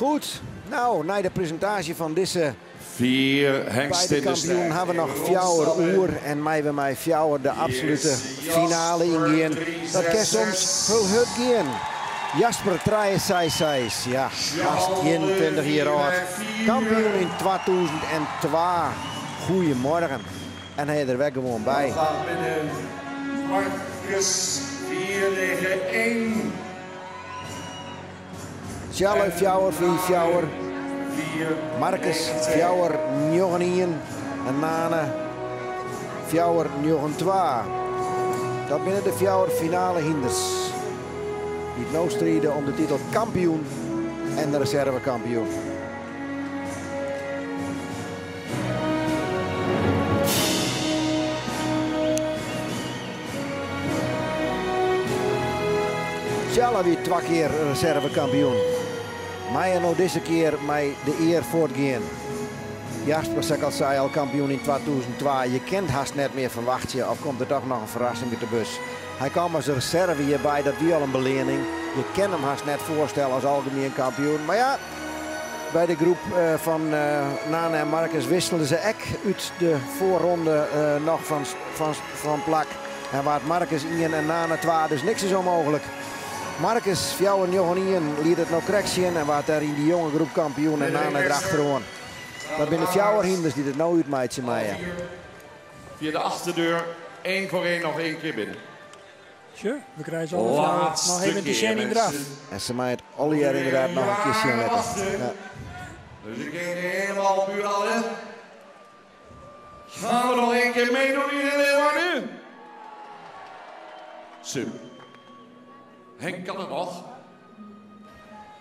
Goed, nou, nei de presintaasje fan dizze 4 beide hengsten in de kampioenen strijd. ha we noch 4 oer en meie we mei 4 de absolute finale yngean. Dat kin soms hiel hurd gean. Jasper 366, ja, hast 21 jier âld. Kampioen yn 2002. Goedemorgen. En hy is der wer gewoan by. Gaat binnen Marcus 491. Tjalle 454. Marcus 491. En Nane 492. Dat binne de 4 finale hynders. Dy't no stride om de titel kampioen en de reservekampioen. Tjalle wie 2 kear reservekampioen. Mei er no dizze kear mei de ear fuortgean. Jasper, sa ik al sei, al kampioen yn 2002. Je kent hast net mear ferwachtsje of komt der toch noch in ferrassing út de bus. Hy kaam as reserve hjirby, dat wie al in beleanning. Je kin him hast net foarstelle as algemien kampioen. Mar ja, by de groep fan Nane en Marcus wisselen se ek út de foarronde noch fan plak. En waard Marcus 1 en Nane 2, dus niks is onmooglik. Marcus 491 liet it no krekt sjen en waard dêr yn dy jonge groep kampioen en Nane erachteroan. Dat binne de 4 hynders dy't it no útmeitsje meie. Via de achterdeur, 1 voor 1 nog 1 keer binnen. Tje, we krijgen ze alle 4 nog even te sjen yn draf. En se mei it allegear inderdaad noch in kear sjen litte. Ja. Dus ik ging helemaal op uw alle. Gaan we nog 1 keer meedoen hier in Leeuwarden? Super. Henk kan het nog.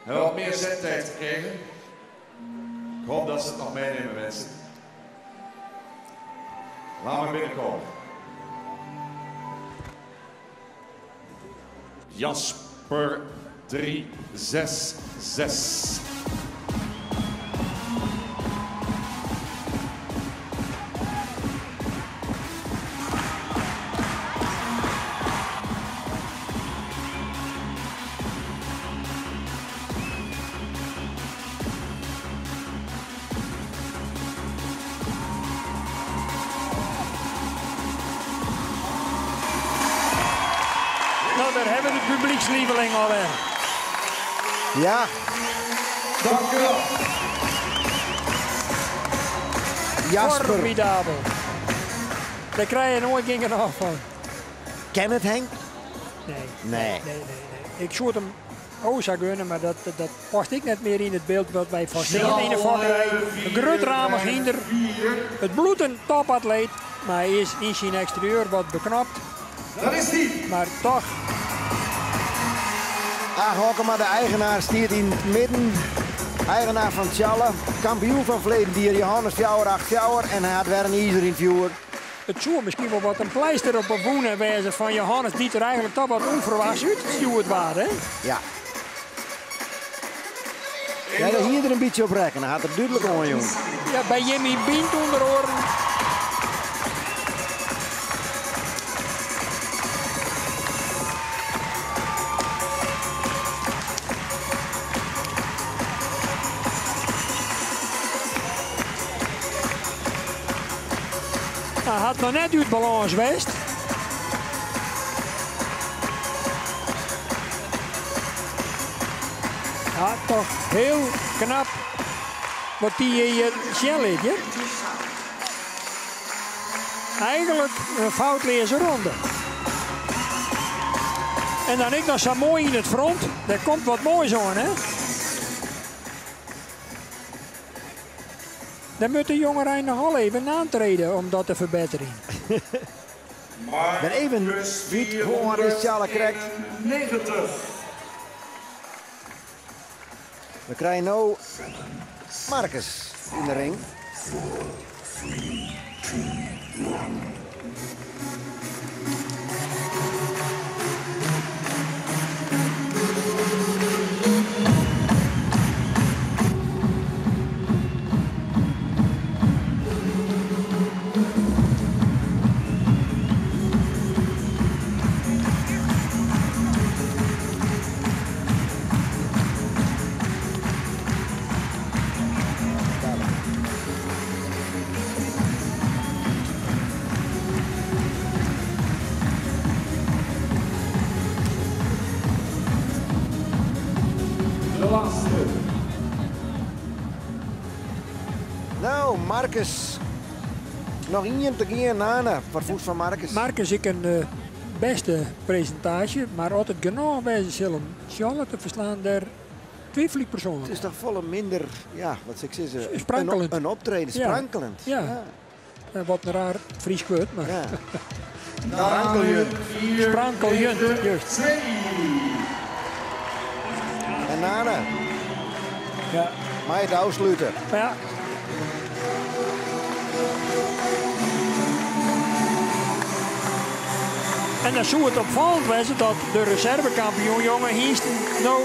Hebben we wat meer zettijd gekregen? Ik hoop dat ze het nog meenemen, mensen. Laat maar binnenkomen. Jasper 366. Nou, daar hebben we de publiekslieveling alweer. Ja. Dank u wel. Jasper. Formidabel. Daar krijg je nooit geen genoeg van. Ken het, Henk? Nee. Nee. Nee, nee, nee. Ik soort hem ook zou gunnen, maar dat past ik net meer in het beeld wat wij van zien in de fokkerij. Een groot ramig hinder. Het bloedt een topatleet, maar hij is in zijn exterieur wat beknapt. Dat is die. Maar toch. Age Hockema, de eigenaar, stiert in het midden. Eigenaar van Tjalle, kampioen van verleden dier Johannes 484 en hij had weer een ijzer in het vuur. Het zou misschien wel wat een pleister op een woenen wezen van Johannes, die er eigenlijk toch wat onverwachts uitgestuurd waren. Hè? Ja. Ja, daar hier er een beetje op rekken. Hij had er duidelijk om, jongen. Ja, bij Jimmy Bient onder oren. Hij had nog net uit balans geweest. Ja, toch heel knap wat die hier zien liet, hè? Eigenlijk een foutloze ronde. En dan ik nog zo mooi in het front. Daar komt wat moois aan, hè? Daar moet de jongerein nog al even aantreden om dat te verbeteren. Ik ben even wit hoe is Tjalle krekt. 90. We krijgen nu Marcus in de ring. 4, 3, 2, 1. No, Marcus. Noch ien te gean, Nane. Foar foet fan Marcus. Marcus ek in bêste presintaasje, mar as it genôch wêze sil om Charlotte te ferslaan, dêr twifel ik persoanlik. It is toch folle minder, ja, wat sil ik sizze, Sprankeljend. in optreden, Ja. sprankeljend. Ja. Ja. Wat in raar Frysk wurd, mar Ja. Sprankeljend. Sprankeljend, juist. En Nane, Ja. mei it ôfslute. Ja. En dan soe it opfallend wêze dat de reservekampioen jonge hynsten no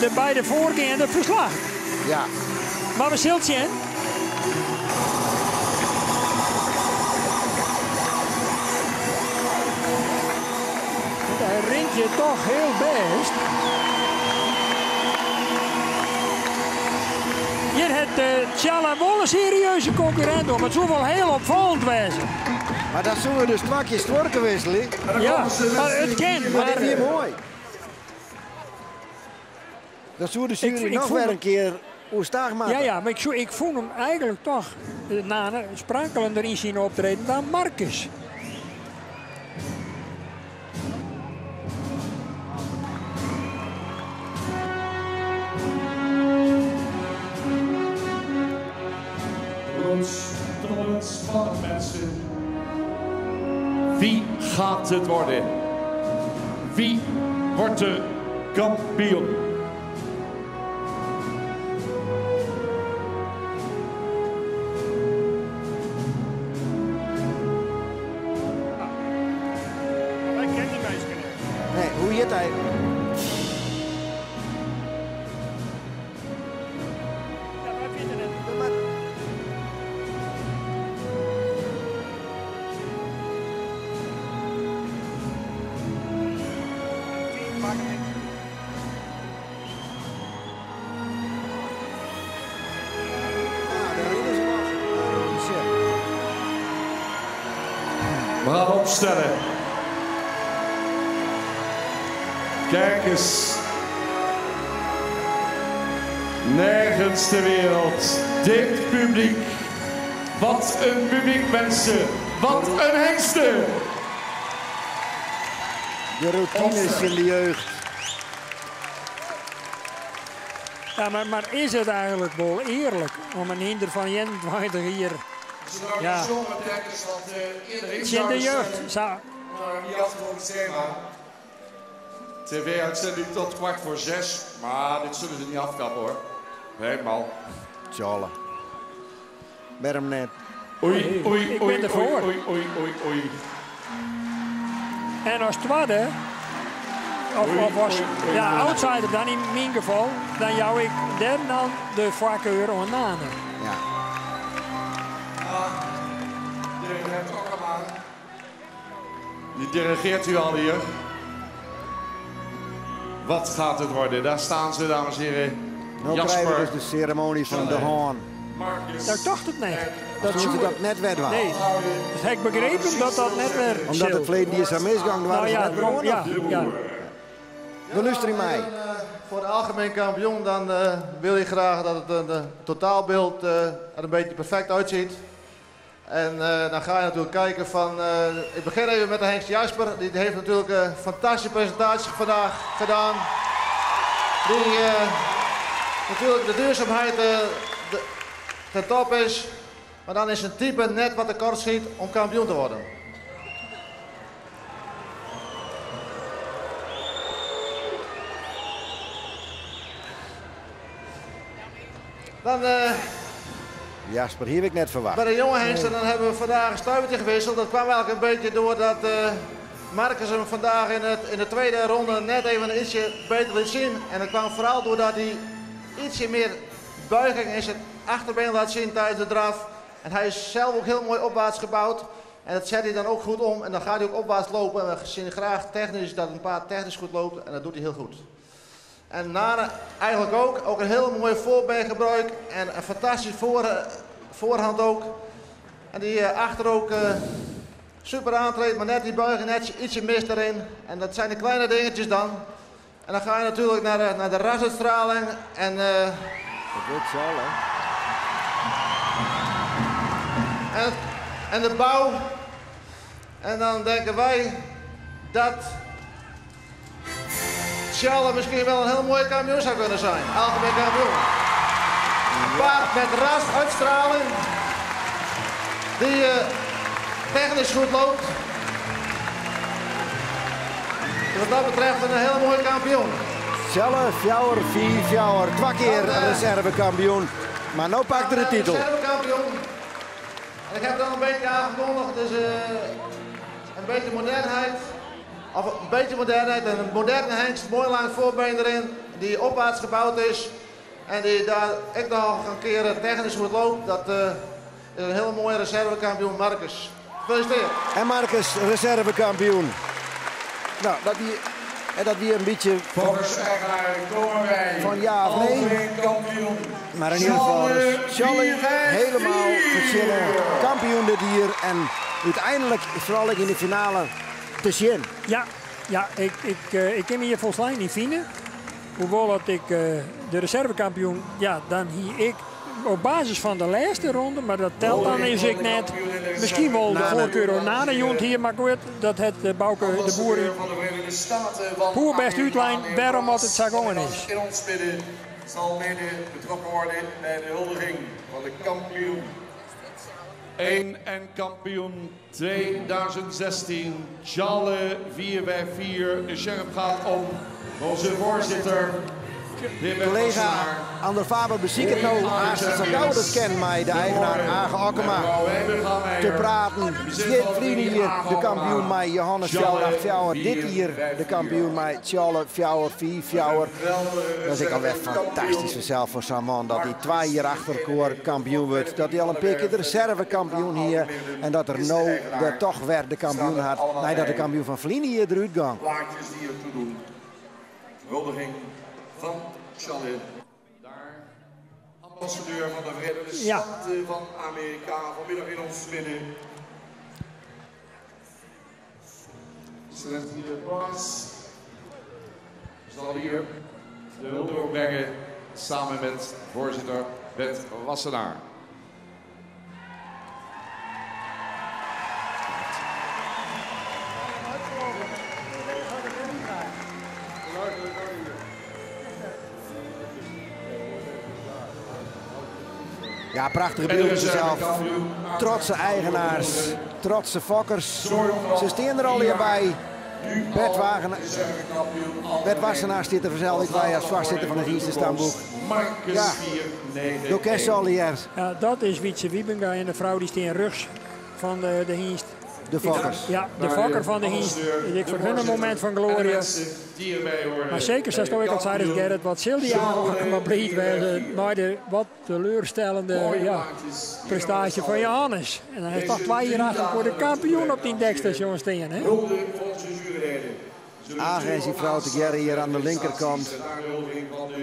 de beide foargeande ferslacht. Ja. Mar we sille sjen. Hy rint hjir toch hiel bêst. Hjir hat Tjalla wol in serieuze konkurrint om. It soe wol hiel opfallend wêze. Mar dat soene we dus twa kear stuorke wikselje. Ja, mar it kin. Maar dit Maar wie moai. Dat soe de jury Ik noch fûn wer him in kear oerstaach moatte. Ja, ja, mar ik fûn him eigentlik toch, Nane, sprankeljender yn syn optreden dan Marcus. Spannend, mensen. Wie gaat het worden? Wie wordt de kampioen? Wij kennen die meisjes niet. Nee, hoe heet hij? Ja, wij vinden het. We gaan opstellen. Kijk eens. Nergens ter wereld. Dit publiek. Wat een publiek, mensen. Wat een hengsten. De routines in de jeugd. Ja, maar is het eigenlijk wel eerlijk om een hinder van 21 hier... Ja. In de jeugd. Zo. TV-uitzending tot 5:45. Maar dit zullen ze niet afkappen hoor. Helemaal. Tjolle. Berm net. Oei, oei, Ik oei, ben ervoor. oei, oei, oei, oei. En als tweede, Oei, of als, oei, oei, ja, oei. outsider dan in mijn geval, dan jou ik daar dan de voorkeur aan Nane. Ja. Dirigent Okkema. Die dirigeert u al hier. Wat gaat het worden? Daar staan ze, dames en heren. Nu Jasper. krijgen we dus de ceremonie van de hoorn. Marcus. Nou, ik dacht het net. Dat Toen ze zoe- dat net werd was. Nee, dus heb ik begrepen dat dat net werd. Omdat het verleden die is aan misgang, waren Nou ze ja, net begonnen. ja, ja. We luisteren mij. En, voor de algemeen kampioen dan wil je graag dat het een totaalbeeld er een beetje perfect uitziet. En dan ga je natuurlijk kijken van... Ik begin even met de Hengst Jasper. Die heeft natuurlijk een fantastische presentatie vandaag gedaan. Die natuurlijk de duurzaamheid ten top is. Maar dan is zijn type net wat tekort schiet om kampioen te worden. Dan Jasper, hier heb ik net verwacht. Bij de jonge hengsten dan hebben we vandaag een stuivertje gewisseld. Dat kwam eigenlijk een beetje doordat Marcus hem vandaag in de tweede ronde net even een ietsje beter liet zien. En dat kwam vooral doordat hij ietsje meer buiging in zijn achterbeen laat zien tijdens de draf. En hij is zelf ook heel mooi opwaarts gebouwd. En dat zet hij dan ook goed om. En dan gaat hij ook opwaarts lopen. En we zien graag technisch dat een paard technisch goed loopt. En dat doet hij heel goed. En Nane eigenlijk ook. Ook een heel mooi voorbeengebruik. En een fantastisch voorhand ook. En die achter ook super aantreedt. Maar net die buiging net ietsje mis daarin. En dat zijn de kleine dingetjes dan. En dan ga je natuurlijk naar de, naar de rasuitstraling. En, uh, dat wordt zo, hè? En, en de bouw. En dan denken wij dat Tjalle misschien wel een heel mooie kampioen zou kunnen zijn. Algemeen kampioen. Een paard met rasuitstraling. Die uh, technisch goed loopt. Dus wat dat betreft een hele mooie kampioen. Tjalle, fjouwer, 4, fjouwer. Twee keer reservekampioen. Maar nu pakt hij de titel. Reservekampioen. En ik heb het al een beetje aangekondigd. Dus een beetje modernheid. Of een beetje modernheid en een moderne hengst, mooi lang voorbeen erin, die opwaarts gebouwd is. En die daar echt nog een keer technisch goed loopt. Dat is een hele mooie reservekampioen, Marcus. Gefeliciteerd. En Marcus, reservekampioen. Nou, dat die, en dat die een beetje Volgens eigenaar komen wij van ja of nee. Kampioen. Maar in ieder geval is Charlie helemaal verschillen. Kampioen dit hier en uiteindelijk vooral in de finale te zien. Ja, ja ik kan me hier volgens mij niet vinden. Hoewel dat ik de reservekampioen, ja, dan hier ik op basis van de laatste ronde, maar dat telt dan is ik net. Misschien wel de voorkeur na de jong hier, maar goed, dat het Bouke de Boer Boer best uitlijn waarom het zo gangen is. In ons midden zal mede betrokken worden bij de huldiging van de kampioen. 1 en kampioen 2016, Tjalle 4x4. De sheriff gaat om onze voorzitter. Collega Ander Faber beziek het nou als dat ken mij, de eigenaar Age Okkema, te praten. Dit hier de kampioen mij Johannes Fjouwer 8 Fjouwer. Dit hier de kampioen mij Tjalle Fjouwer 4 Fjouwer. Dat is ik alweer fantastisch vanzelf voor zo'n man dat hij 2 jaar achter elkaar kampioen wordt. Dat hij al een paar keer de reservekampioen hier en dat er nou de toch weer de kampioen had. Nee, dat de kampioen van Vlien hier eruit gaat. Plaatjes die er toe doen. Huldiging van Tjalle. Daar, ambassadeur van de Verenigde Staten van Amerika, vanmiddag in ons midden. Excellentie Bas zal hier de hulp doorbrengen samen met voorzitter Bert Wassenaar. Ja, prachtige beelden zelf. Trotse eigenaars, trotse fokkers. Ze staan er al hier bij. Bert, Bert Wassenaar zit er vanzelf niet bij als voorzitter van het Hengstenstamboek. Ja, door kerst al hier. Ja, dat is Wietse Wiebenga en de vrouw die staan rechts van de Hengst. De fokkers. Ja, de fokker van de Hengst. Ik voor hun een moment van glorie. Maar zeker, zoals ik al zei, Gerrit, wat zal die avond maar blij werden maar de wat teleurstellende ja, prestatie van Johannes. En hij heeft toch 2 jaar achter voor de kampioen op die dekstation staan. Hè? Age en zijn vrouw te Gerrit hier aan de linkerkant.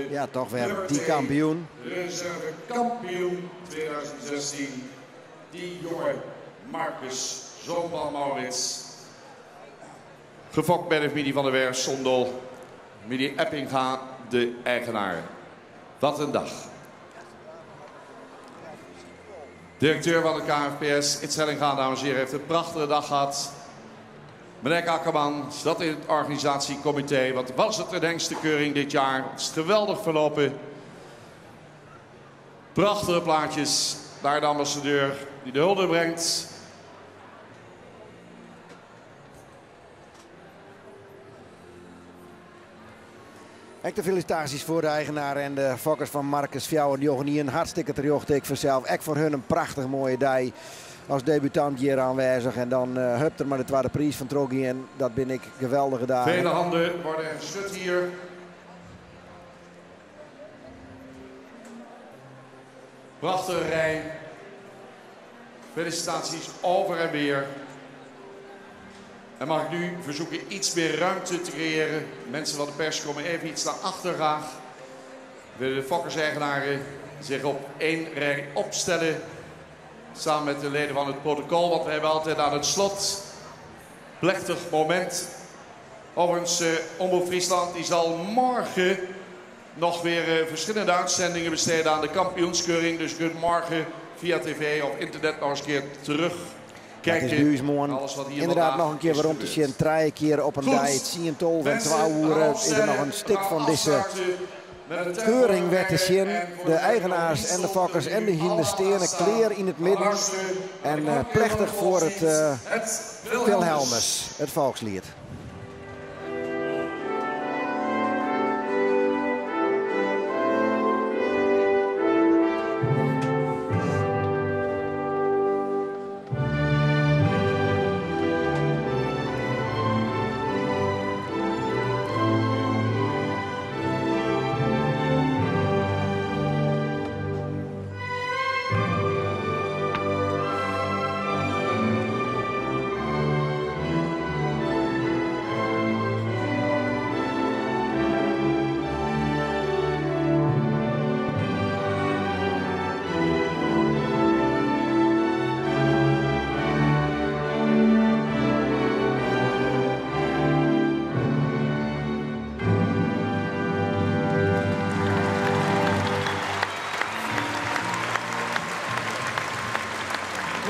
Ja, toch weer die kampioen. Reserve kampioen 2016, die jonge Marcus. Zoon van Maurits. Gefokt bij de familie van der Werf, Sondel. Familie Eppinga, de eigenaar. Wat een dag. Directeur van de KFPS, Ids Hellinga, dames en heren, heeft een prachtige dag gehad. Meneer Akkerman zat in het organisatiecomité. Wat was het een hengstenkeuring dit jaar? Het is geweldig verlopen. Prachtige plaatjes. Daar de ambassadeur die de hulde brengt. Ek de felicitaties voor de eigenaar en de fokkers van Marcus Fjouwer en Jochen Ien. Hartstikke terecht, ik vanzelf. Ek voor hun een prachtig mooie dag als debutant hier aanwezig. En dan hupt er maar de tweede prijs van Troggi en dat ben ik geweldige dagen. Vele handen worden geschud hier. Prachtige rij. Felicitaties over en weer. En mag ik nu verzoeken iets meer ruimte te creëren. Mensen van de pers komen even iets naar achter graag. Willen de fokkers-eigenaren zich op één rij opstellen. Samen met de leden van het protocol. Want we hebben altijd aan het slot plechtig moment. Overigens, Omroep Friesland die zal morgen nog weer verschillende uitzendingen besteden aan de kampioenskeuring. Dus je kunt morgen via tv of internet nog eens een keer terugkijken. Dat is by ús moarn Alles wat hier ynderdaad vandaag noch in kear is werom te gebeurd. sjen. Trije kear op in Goed. dei, tsien, 12 en Mensen, twa we oere gaan is der noch in afsluiten. stik We gaan fan dizze afsluiten met het tempo keuring wer te sjen. en voor De de eigenaars en de kampioen fokkers en de nu hynders allemaal steane staan. klear yn it midden. Luisteren En naar de kampioen plechtich van foar it, Volkslied, het Wilhelmus. Wilhelmus, it folksliet.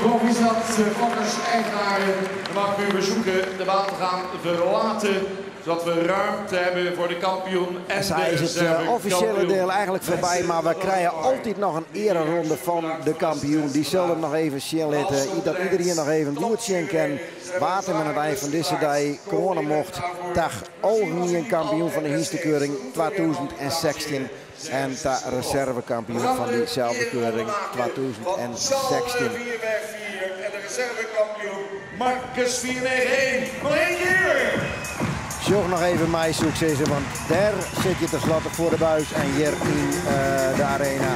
Proficiat, fokkers, eigenaren. Dan mag ik u verzoeken de baan te gaan verlaten. Zodat we ruimte hebben voor de kampioen en Sa de is it reserve offisjele kampioen. diel eigentlik foarby, mar wy krije altyd noch in eareronde fan de kampioen. Dy sil him noch even sjen litte, dat iderien noch even goed sjen kin wa't him oan it ein fan dizze dei kroane mocht. Ta algemien kampioen fan de hynstekeuring 2016 en ta reservekampioen fan dyselde keuring 2016. 4 bij 4 en de reservekampioen Marcus 491. Nog één keer! Sjoch noch even mei, soe ik sizze, want dêr sit je tenslotte foar de buis en hjir yn de arena.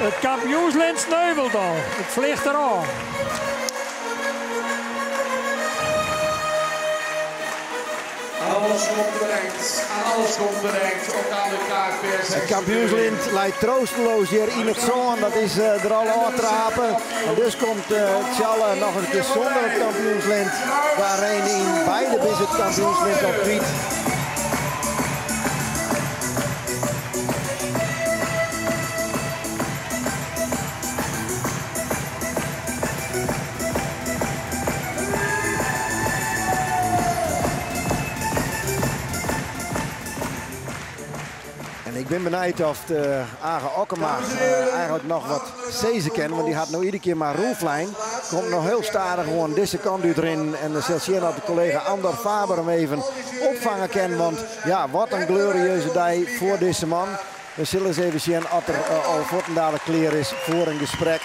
It kampioenslint sneuvelt al. It fljocht derôf. Alles komt terecht. Aan alles komt terecht. Ook aan de KFPS. It kampioenslint leit troasteloas hjir yn it sân. Dat is der al ôftrape. En dus komt Tsjalle noch in kear sûnder it kampioenslint de arena yn. Beide binne it kampioenslint al kwyt. En ik bin benijd oft Age Okkema eigentlik noch wat sizze kin, want dy hat no iedere kear mar rûnflein. Komt noch hiel stadich oan dizze kant út rinnen en dan sil sjen oft de kollega Andor Faber him even opfange kin. Want ja, wat in glorieuze dei foar dizze man. We sille ris even sjen oft er al fuortendalik klear is foar in gesprek.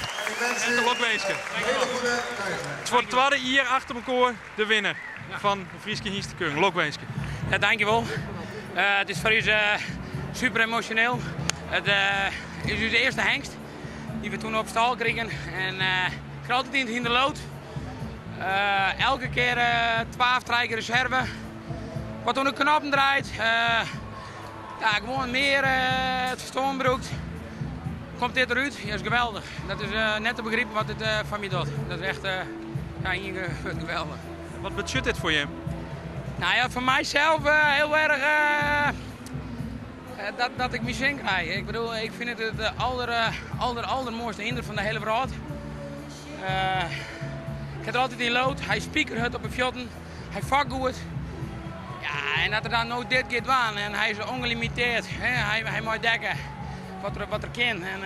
En de lokwinske. It is foar it twadde jier achter elkoar de winner fan de Fryske Hynstekeuring. Lokwinske. Ja, dankjewol. It is foar ús super emosjoneel. It is ús earste hengst dy't we toen op stâl krigen. En ik krij altyd yn it hynder lood. Elke kear 2 of 3 kear reserve. Wat oan de knoppen draait. Ja, gewoan mear it ferstân brûkt. Komt dit derút? Ja, is geweldich. Dat is net te begripen wat dit foar my docht. Dat is echt ja, ien geweldich. Wat betsjut dit foar jim? Foar mysels hiel erch dat ik myn sin krij. Ik fyn it it alder, aldermoaiste hynder fan de hiele wrâld. Ik ha der altyd yn lood. Hy spikerhurd op de fuotten. Hy fokt goed. Ja, en dat er dan no dit giet dwaan en hy is ûngelimitearre. Hè? Hy mei dekke. Wat er, wat er kin. En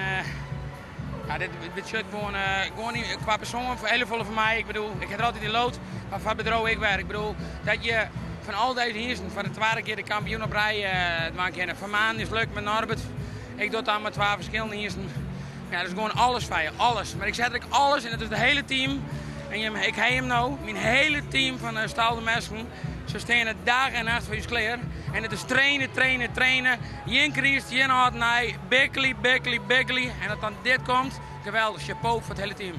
ja, dit betsjut gewoan, gewoan kwa persoan hiel folle foar my. Ik bedoel, ik ha der altyd yn leaud, mar foar it bedriuw ek wer. Ik bedoel, dat je fan al dizze hynsten foar de twadde kear de kampioen op rij dwaan kinne. Van Maan is lukt mei Norbert. Ik doch dat mei twa ferskillende hynsten. Ja, dat is gewoan alles foar je, alles. Mar ik set der ek alles en dat is it hiele team. En jim, ik ha him no, myn hiele team fan Stal de Mesken. Se steane dag en nacht foar ús klear. En it is traine, traine, traine. Gjin kryst, gjin âld en nij. Bikkelje, bikkelje, bikkelje. En dat dan dit komt, geweldich. Chapeau foar it hiele team.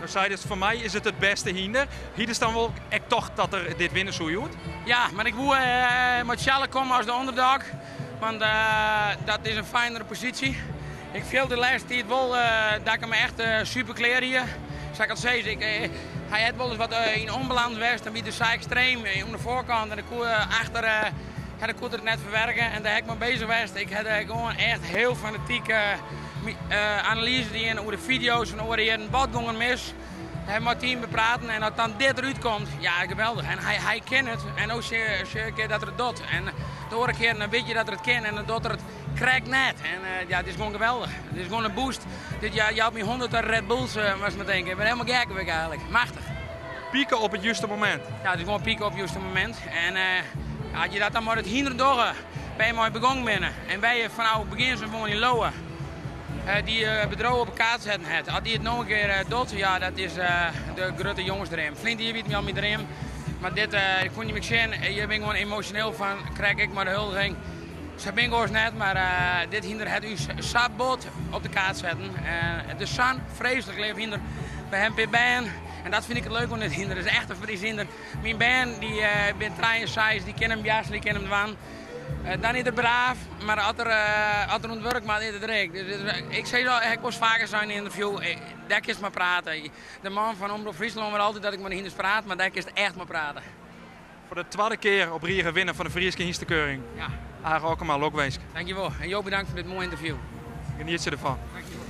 No seidest, foar my is it it bêste hynder. Hiest dan wol ek tocht dat er dit winne soe hjoed? Ja, mar ik woe mei Tsjalle komme as de underdog. Want dat is in fijnere posysje. Ik fiel de lêste tiid wol dat ik him echt super klear hie. Sa't ik al sis, ik, hy hat wolris wat yn ûnbalâns west. Dan wie er sa ekstreem oan de foarkant en dan koe achter ja, dan koe er it net ferwerke. En dêr ha ik mei beuzich west. Ik ha gewoan echt hiel fanatyk analyze dien oer de fideo's fan oare jierren. Wat gong er mis? Ha mei it team bepraten en as dan dit derút komt, ja, geweldich. En hy, hy kin it en no sjoch ik dat er it docht. En de oare kear dan wit je dat er it kin en dan docht er it krekt net. En ja, it is gewoan geweldich. It is gewoan in boost. Dit jout my 100 Red Bulls, moatst mar tinke. Ik bin hielendal gek wurd ik eigenlik. Machtich. Pieken op it juste momint. Ja, it is gewoan pieken op it juste momint. En as je dat dan mei it hynder dogge, wêr't je mei begûn binne en wêr't je fanôf it begjin sa gewoan yn leauwe, dy bedriuw op 'e kaart setten hat. As dy it no in kear docht, ja, dat is de grutte jongesdream. Ferline jier wie it al myn dream, mar dit, ik fûn jim ek sjen, je binne gewoan emosjoneel fan, krekt ek mei de huldiging. Sa bin ik oars net, mar dit hynder hat ús sa bot op de kaart setten. It is sa'n freeslik leaf hynder. We ha in pear bern en dat fyn ik it leuk oan dit hynder. It is echt in Fries hynder. Myn bern dy binne trije en seis, dy kinne him bjarsle, dy kinne him dwaan. Dan is er braaf, mar as er, as er oan it wurk moat, is er der ek. Dus ik sis al, ha ik wolris faker sein yn in ynterview, dêr kinst mei prate. De man fan Omrop Fryslân wol altyd dat ik mei de hynders praat, mar dêr kinst echt mei prate. Foar de twadde kear op rige winner fan de Fryske Hynstekeuring. Ja. Age Okkema, lokwinsk. Dankjewol. En jo bedankt foar dit moaie ynterview. Genietsje derfan. Dankjewol.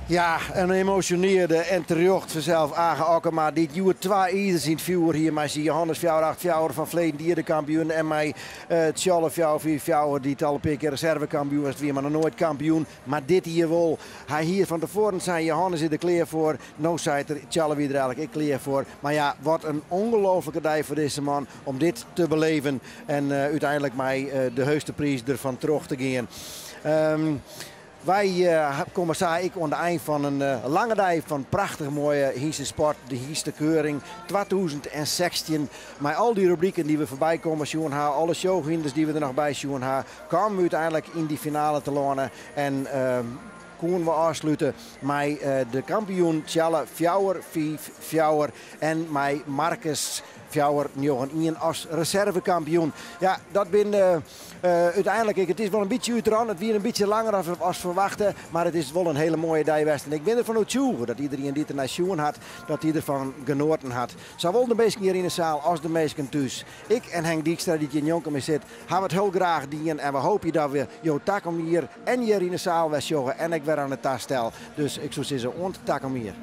Ja, in emosjonearde en terjocht fansels Age Okkema, dy't hjoed twa izers yn it fjoer hie mei syn Johannes 484 fan ferleden jier de kampioen en mei Tsjalle 454, dy't al in pear kear reservekampioen west wie, mar noch noait kampioen. Mar dit jier wol. Hy hie fan tefoaren sein, Johannes is der klear foar. No seit er, Tsjalle wie der eigenlik ek klear foar. Mar ja, wat in ongelooflike dei foar dizze man om dit te beleven en úteinlik mei de heechste priis derfan troch te gean. Wy komme sa ek oan de ein fan in lange dei fan prachtich moaie hynstesport, de Hynstekeuring 2016. Mei al dy rubriken dy't we foarby kommen sjoen ha, alle showhynders dy't we der noch by sjoen ha, kamen we úteinlik yn dy finale telâne en koenen we ôfslute mei de kampioen Tsjalle 4-5-4 en mei Marcus 4-9-1 as reservekampioen. Ja, dat binne Uteinlik, it is wol in bytsje útrûn. It wie in bytsje langer as ferwachte, mar it is wol in hiele moaie dei west. En ik bin derfan oertsjûge dat iderien dy't der nei sjoen hat, dat dy derfan genoaten hat. Sawol de minsken hjir yn 'e saal as de minsken thús. Ik en Henk Dijkstra, dy't hjir njonken my sit, hawwe it hiel graach dien. En we hoopje dat we jo takom jier en hjir yn 'e saal wer sjogge en ek wer oan it tastel. Dus ik soe sizze, oant takom jier.